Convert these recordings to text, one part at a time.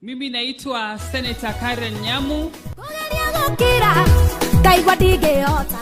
Mimi naitwa Senator Karen Nyamu. Kũgeria gũkira ngaigua ndingĩhota.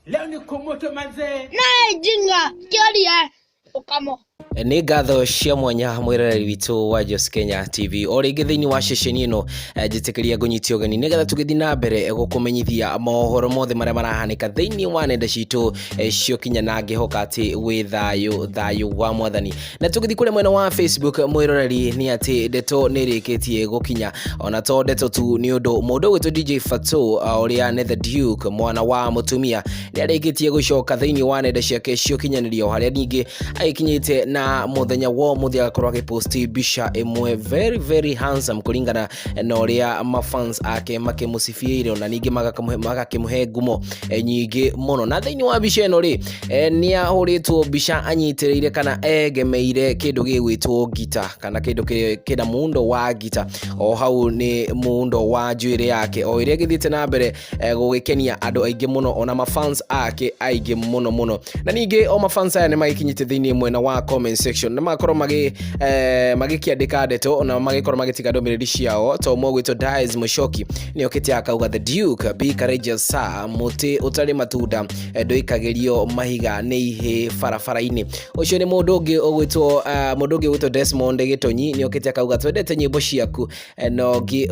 Leo ni kumoto manzee. Naye jinga kĩoria ũkamo. Nĩ ngatho cia mwanya mwĩroreri witũ wa Jos Kenya TV o rĩngĩ thĩinĩ wa ceceni ĩno, njĩtĩkĩria ngũnyite ũgeni nĩgetha tũgĩthiĩ na mbere gũkũmenyithia mohoro mothe marĩa marahanĩka thĩinĩ wa nenda citũ ciokinya, na ngĩhoka atĩ wĩ thayũ, thayũ wa mwathani. Na tũgĩthiĩ kũrĩa mwena wa Facebook, mwĩroreri, nĩ atĩ ndeto nĩ ĩrĩkĩtie gũkinya, ona to ndeto tu, nĩ ũndũ mũndũ ũgwĩtwo DJ Fatxo, ũrĩa nĩ The Duke, mwana wa mũtumia, nĩ arĩkĩtie gũcoka thĩinĩ wa nenda ciake ciokinyanĩrio, harĩa ningĩ agĩkinyĩte na mũthenya wa ũmũthĩ agakorwo agĩposti mbica ĩmwe very very handsome, kũringana na ũrĩa mafans ake makĩmũcibiĩire, ona ningĩ magakĩmũhe ngumo nyingĩ mũno. Na thĩinĩ wa mbica ĩno rĩ, nĩ ahũrĩtwo mbica anyitĩrĩire kana egemeire kĩndũ gĩgwĩtwo ngita, kana kĩndũ kĩna muundo wa ngita. O hau nĩ muundo wa njuĩrĩ yake o ĩrĩa ĩgĩthiĩte na mbere gũgĩkenia andũ aingĩ mũno, ona mafans ake aingĩ mũno mũno. Na ningĩ o mafans aya nĩ magĩkinyĩte thĩinĩ mwena wa comment section na magakorwo magĩkĩandĩka ndeto na magĩkorwo magĩtiga ndũmĩrĩri ciao, to ũmwe ũgwĩtwo Dies Mushoki nĩ okĩte akauga, "The Duke, be courageous sir, mũtĩ ũtarĩ matunda ndũikagĩrio mahiga nĩ ihĩ barabara-inĩ." Ũcio nĩ mũndũ ũngĩ ũgwĩtwo mũndũ ũngĩ ũgwĩtwo Desmond Gĩtonyi nĩ okĩte akauga, "Twendete nyĩmbo ciaku." Na ũngĩ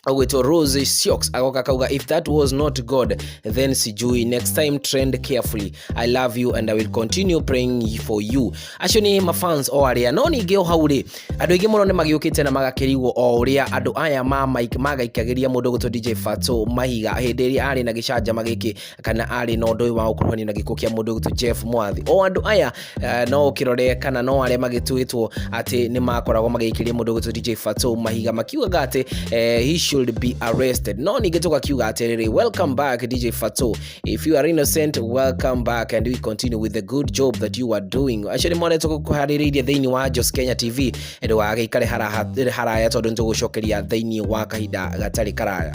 ũgwĩtwo Rose Siox agoka akauga, "If that was not God then sijui. Next time trend carefully. I love you and I will continue praying for you." Acio nĩ mafans o arĩa. No ningĩ o hau rĩ, andũ aingĩ mũno nĩ magĩũkĩte na magakĩrigwo o ũrĩa andũ aya magaikagĩria mũndũ ũgwĩtwo DJ Fatxo mahiga hĩndĩ ĩrĩa arĩ na gĩcanjama gĩkĩ, kana arĩ na ũndũ ũyũ wa gũkuruhanio na gĩkuũ kĩa mũndũ ũgwĩtwo Jeff Mwathi. O andũ aya no ũkĩrore kana no arĩa magĩtuĩtwo atĩ nĩ makoragwo magĩikĩria mũndũ ũgwĩtwo DJ Fatxo mahiga, makiugaga atĩ he should be arrested. No ningĩ tũgakiuga atĩrĩrĩ, welcome back, DJ Fatxo. If you are innocent, welcome back and we continue with the good job that you are doing. Acio nĩ monetwo gũkũharĩrĩirie thĩinĩ wa Jos Kenya TV. Ndũgagĩikare haraya tondũ nĩ tũgũcokeria thĩinĩ wa kahinda gatarĩ karaya.